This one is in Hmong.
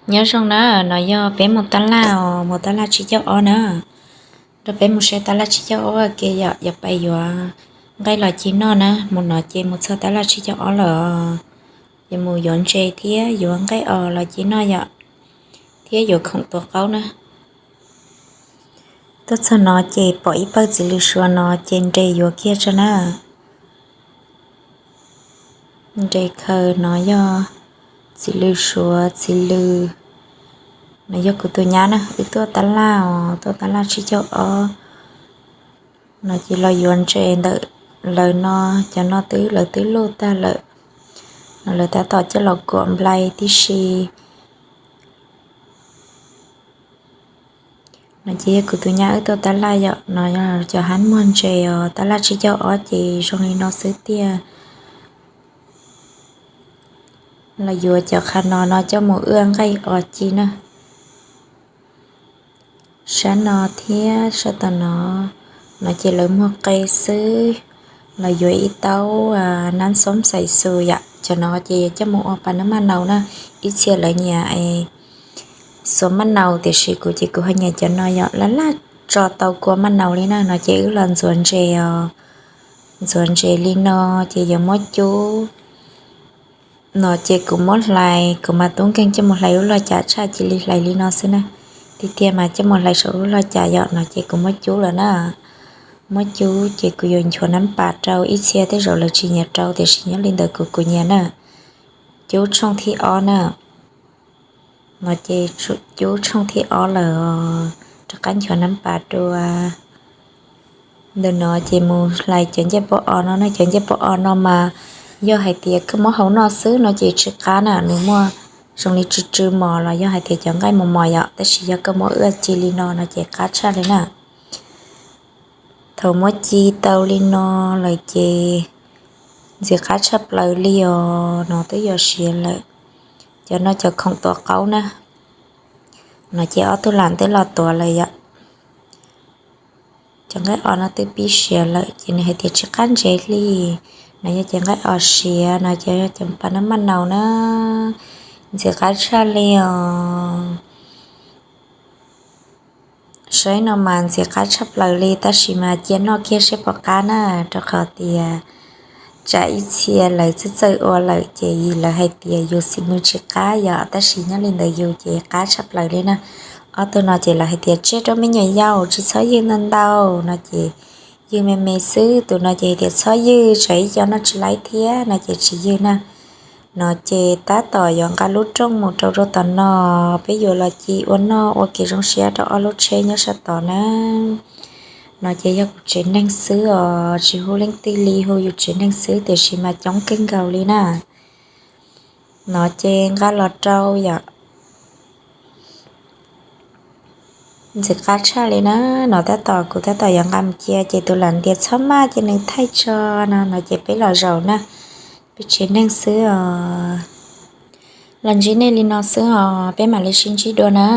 Nyob zoo na, no yog peb mus tab laj os, mus tab laj tsib caug ob na. Rau peb mus saib tab laj tsib caug ob ua ke yom, yuav pais yuav nqaij los ci noj na. Mus no ces mus txog tab laj tsib caug ob lawm os. Ces mus yuav ntses thiab yuav nqaij os los ci noj yom, thiab yuav khoom tua qaub na. Tuaj txog no ces pom ib pawg txiv lws suav no ces nres yuav kiag tso na. Nres khaws no yog txiv lws suav, txiv lws. No yog kuv tus nyab na, wb tuaj tab laj os, tuaj tab laj tsib caug ob. No ces los yuav ntses ntawm lawv no, cov no twb lawv twb luj tag lawm. No lawv tab tom coj los kuam nplai tib si. No ces yog kuv tus nyab wb tuaj tab laj yom, no yog cov hab muag ntses os, tab laj tsib caug ob ces zoo li no xwb tiag. Los yuav cov qhab no no coj mus wb nqaij os ci na. Sab no thiab sab tom no, no ces lawv muag qe xwb. Los yuav ib taub nab xoob xais xus yom, cov no ces yuav coj mus ua pas nab maj naus na. Ib txhia lawv nyiam xuas maj naus tiam sis kuv ces kuv ho nyiam cov no yom, laj laj tso tau kua maj naus li na. No ces wb los ntxuav ntses os, ntxuav ntses li no ces yuav muab cub. No ces kuv muab hlais, kuv mas tub nkeeg coj mus hlais lub log cas tshaj, cia li hlais li no xwb na. Tiag tiag mas coj mus hlais saum lub log cas yom. No ces kuv muab cub lawm na. Muab cub ces kuv yuav nchuav nab pas rau, ib txhia tej zaum lawv tsis nyiam rau tiam sis nyob li ntawd kuv kuv nyiam na. Cub tshooj thib ob na. No ces cub tshooj thib ob lawm os, rov qab nchuav nab pas dua. Ntawm no ces mus hlais cov ncej pos os no na. Cov ncej pos os no mas yog hais tias koj muab hau noj xwb no ces tsis qab na, nws muaj zoo li tsw tsw mos los yog hais tias cov nqaij mos mos yom, tab sis yog koj muab wb ci li no no ces qab tshaj li na. Thaum muab ci tau li no lawm ces ntxim qab tshaj plaws li os, no twb yuav siav lawm. Cov no cov khoom tua qaub na. No ces ob tug lam twb los tuav lawm yom. Cov nqaij os no twb pib siav lawm ces nws hais tias tsis qab ntsev li. No yog cov nqaij os siav, no ces yog cov pas nab maj naus na. Ntxim qab tshaj li os. Saib no mas ntxim qab tshaj plaws li, tab sis mas cia noj kiag seb puas qab na, rau qhov tias tsam ib txhia lawv txawj txawj ua lawm ces lawv hais tias yus xim nws tsis qab yom, tab sis nyob li ntawd yus ces qab tshaj plaws li na. Ob tug no ces lawv hais tias tseg rau me nyuam yaus tsis txhob ywg ntau ntau no ces ywg me me xwb. Tus no ces hais tias txhob ywg, tsam ib co noj tsis laib thiab no ces tsis ywg na. No ces tab tom yuav nqa lub rooj mus rau rau tom no, peb yuav los ci ua noj ua kev zoo siab rau ob lub tsheb nyob sab tod na. No ces yog kuv tsev neeg xwb os, tsis hu leej twg li, hu yus tsev neeg xwb tiam sis mas coob kawg nkaus li na. No ces nqa los rau yom. Ntxim qab tshaj li na. No tab tom kuv tab tom yuav nqa mus cia ces tus lam ntias txhob maj ces nws thaij tso no, no ces peb los zaum na, peb tsev neeg xwb os. Los ntsib nej li no xwb os, peb mam li sib ntsib dua na.